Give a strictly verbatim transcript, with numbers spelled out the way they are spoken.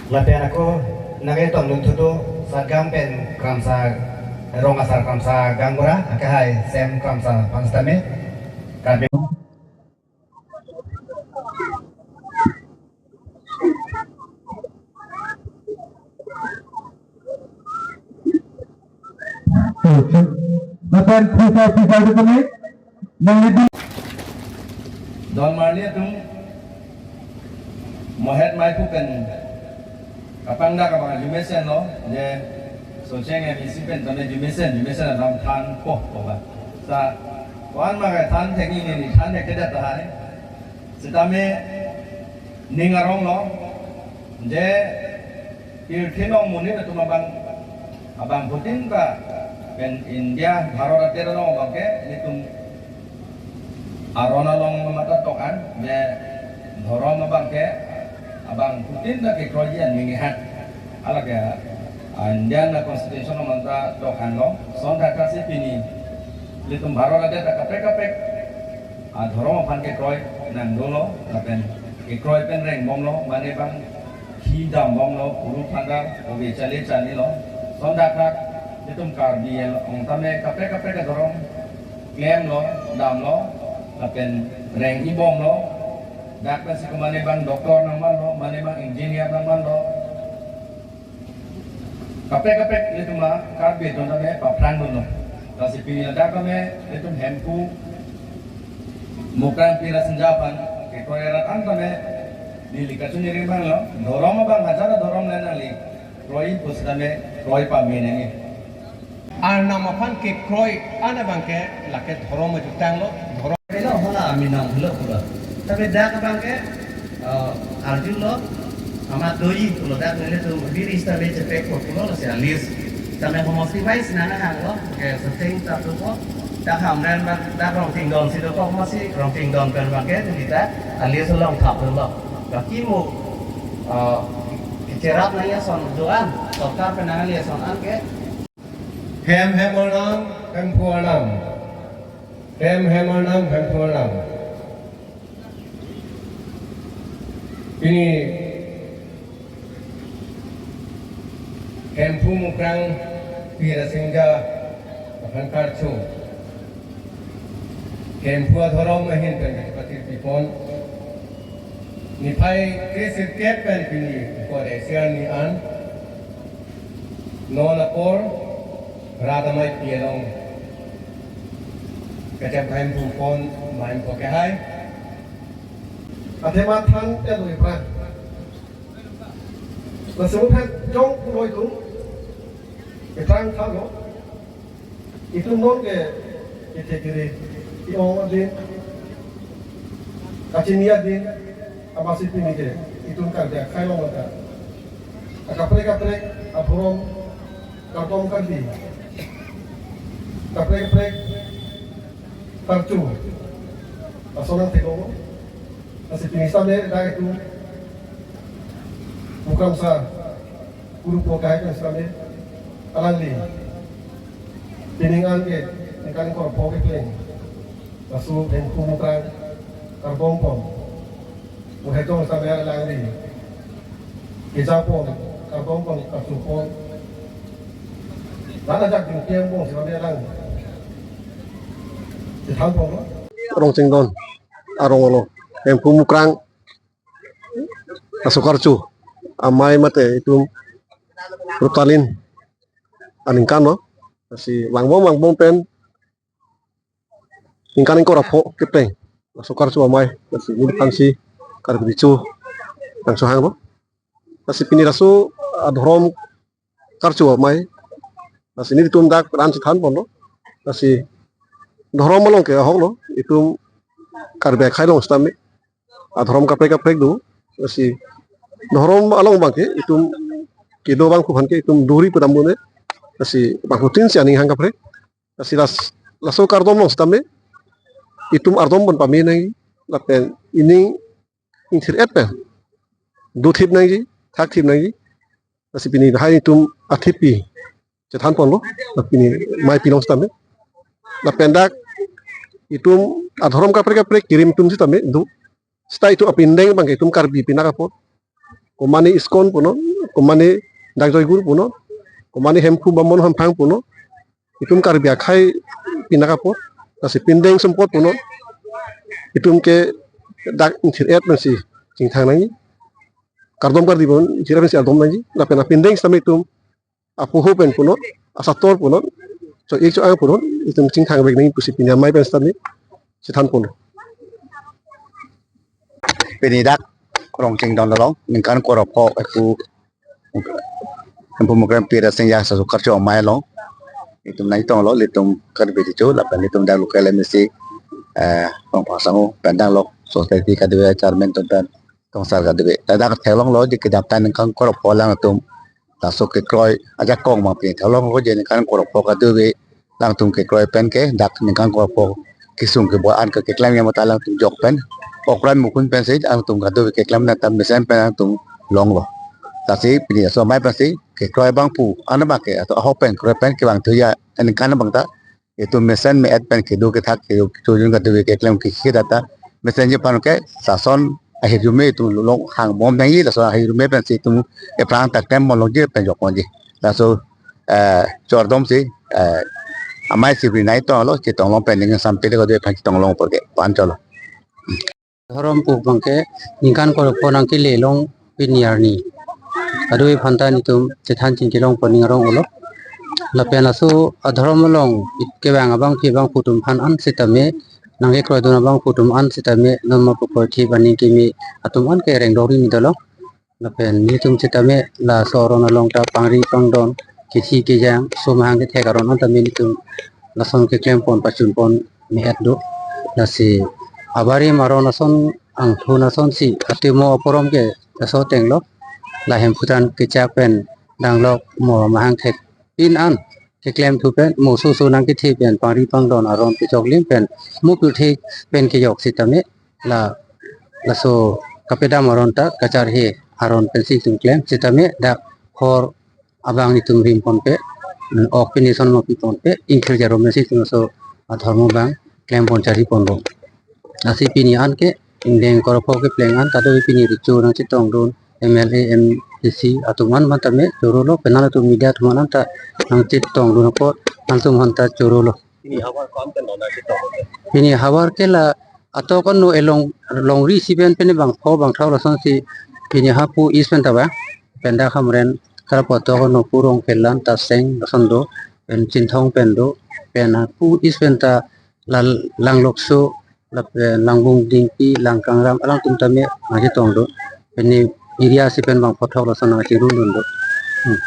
Lapen ako nangketongdun thudu Satgaon pen Kramsa, rong asar Kramsa gaonbura, akehai Sem Kramsa aphan sitame Karbi. Lapen pisa pisa itu kami nang lebih. Don Marley atum mohet mai pu pen kapangdak abang arjumesen lo, je Socheng M E C pen tame arjumesen, arjumesen alam thanpo, po ba. Sa, ko-an ma than thek-i, ne ne than thekthedet tahai. Sitame ning arong lo, je pirthe along monit atum abang, abangphutin ta pen India, Bharat adet along abangke, nelitum aron along mata tok an, je dhorom abangke, abangphutin ta kekroiji an mingehak. Alake, ah, Indian constitution along mata tok an lo, son thakthak si pini nelitum Bharat adet ta kaprek kaprek adhorom aphan kekroi nangdolo, lapen kekroi pen rengbomlo, mane bang khi dambomlo, puru phandar, ove chale chanilo, son thakthak nelitum Karbi Anglong tame kaprek kaprek adhorom klemlo, damlo, lapen reng-ibomlo, dak pensi ko mane bang doctor nangmanlo, mane bang engineer nangmanlo. Kaprek kaprek nelitum a Karbi atum tame paphrangdunlo. Lasi pini ladak tame nelitum Hemphu Mukrang Pi Rasinja aphan kekroi arat an tame neli kachini ring abang lo. Dhorom abang hajar dhorom le nangli kroi pusitame kroi pame nangji. Arnam aphan kekroi an abangke lake dhorom ajutang lo, dhorom. Helo hola aminam helo pulo. Tapi dak abangke, eh, arjulo, amat doji pulo, dak nelitum biri sitame chepekpo pulo, lasi a-list. Sitame homosti wise nang hanglo, ke Socheng ta dopo, dak Hamren abang, dak Rongtingdon si dopo, masi Rongtingdon pen abangke, neli ta a-list along thapdunlo. Baki mo, eh, kecherap nangji ason do-an, sorkar pen nangli ason an ke, Hem hem arnam, Hemphu arnam. Hem hem arnam, Hemphu arnam. Pini Hemphu Mukrang Pi Rasinja aphan karcho. Hemphu adhorom ahin pen patirpipon. Niphai kre sirkep pen pini kor Asia ni an. Non apor rat amei pi along kacham khaim pumpon main ko kehai. Athema than te lui pran. Laso aphan jong puroi tum epran thanlo. Itum non ke kethe kere, i-ong adin, kachini adin, amatsi pini ke itum Karbi akhei along ta akaprek kaprek adhorom, kardom kardi, kaprek kaprek karcho ason nangtheklonglo. Lasi pini sitame dak itum Mukrang sa Guru po kahai kan sitame alangli pining an ke ningkan ingkoi ra pho kepleng, laso Hemphu Mukrang kardompon. Mo hetong sitame alangli kejapon, kardompon, karchopon. Mana jak ding piang pon sitame alang kethanpon lo. Rongtingdon arong along Hemphu Mukrang aso karcho amei mate itum Ruptalin aningkan lo. Lasi vangbom vangbom pen ningkan ingkoi ra pho kepleng laso karcho amei, lasi neliphan si Karbi Recho nangchohanglo. Lasi pini laso adhorom karcho amei, lasi nelitum dak ran chethan ponlo. Lasi dhorom along ke ahoklo, itum Karbi akhei along sitame adhorom kaprek kaprek do. Lasi dhorom along abang ke itum kedo abang aphan ke itum duri pudam bune. Lasi bangphutin si aning hang kaprek. Lasi las laso kardom along sitame itum ardom pon pame nangji, lapen ining ingthir-et pen dothip nangji, thakthip nangji. Lasi pini lahai itum athipi chethan ponlo, la pini maipi along sitame. Lapen dak itum adhorom kaprek kaprek kerim atum sitame do. Seta itum apindeng abang ke itum Karbi pinak apot. Komane ISKCON punon, komane dak Joy Guru punon, komane Hemphu Bamon Hamphang punon, itum Karbi akhei pinak apot. Lasi pindeng sumpot punon, itum ke dak ingthir-et pensi chingthang nangji. Kardom kardi punon ingthir-et pensi ardom nangji. Lapen apindeng sitame itum apuho pen punon, asator punon, cho-ik cho-ang punon, itum chingthang vek nangji pusi pini amei pen sitame chethan ponlo. Pini dak Rongchingdon along ningkan ingkoi ra pho pu Hemphu Mukrem Pi Rasinja laso karcho amei along itum nangtonglo, ilitum Karbi Recho lapen ilitum dak local MAC, eh, Rongphar Sangho pen dak lok society kadokave, chairman atum pen tongsar kadokave. Ladak theklonglo je kedamtang ningkan ingkoi ra pho alangtum laso kekroi ajakong abang pini theklonglo je ningkan ingkoi ra pho kadokave alangtum kekroi pen ke dak ningkan ingkoi ra pho kesung keboi an ke keklem yam ta alangtum jok pen, okran mukhun pensi alangtum kadokave keklem nangta mesen pen alangtum longlo. Lasi pini laso amei pensi kekroi abang pu an abang ke ato ahok pen kroi pen kevang thuya, ningkan abang ta itum mesen me-et pen kedo kethak kedo kechojun kadokave keklem kekhi data mesenji aphan ke sason ahirjume itum long hangbom nangji, laso ahirjume pensi itum ephrang ta klem bom longji pen jok ponji. Laso, eh, chordom si, eh, amei si bri nangtonglo, chetong long pen ning sampele kadokave aphan chetong long apor ke pan cholo. Dhorom pu abang ke ningkan ingkoi ra pho nangkele long pini arni. Kadokave aphan ta nelitum chethan chingki long pon ning arong-olo. Lapen laso adhorom along it kevang abangpi abangphu atum aphan an sitame, nangkekroidun abangphu atum an sitame, non ma pukoi thip aning kimi atum an ke rengdok ri ni dolo. Lapen nelitum sitame laso aron along ta pangri pangdon, kethi kejang, sumahang kethek aron an tame nelitum lason keklem pon pachun pon me-et do. Lasi abarim aron ason angthun asonsi atimo aporom ke laso ateng lo. La hemphu than kechak pen danglok mo mahang thekpin an keklem thu pen mo soso nangkethi pen pangri pangdon aron kechoklim pen mo pirthe pen kejok sitame la laso kapedam aron ta kacharhe aron pensi itum klem sitame dak hor abang itum rim ponpe, ok pini son ma pi ponpe, ingthir jarum pensi itum laso adhorom abang klem pon chari ponbom. Lasi pini an ke ingdeng ingkoi ra pho kepleng an kadokave pini Recho nangchetongdun MLA MAC atum an aphan tame chorolo, penang atum media atum an ta nangchetongdun apot an atum aphan ta chorolo. Pini havar ko-an pen lo nangchetong? Pini havar ke la atok ano elong longri si pen pini bangpho bangthrok lasonsi pini hapu east pen ta ba, pen dak Hamren, karapo atok ano pu Rongphelan, Taseng lason do, pen Chinthong pen do, pen hapu east pen ta la Langlokso, lapen Langbung Dingpi, Langkangram alangtum tame nangchetongdun. Pini area si pen bangpho throk lason nangchirundun do. Hmm.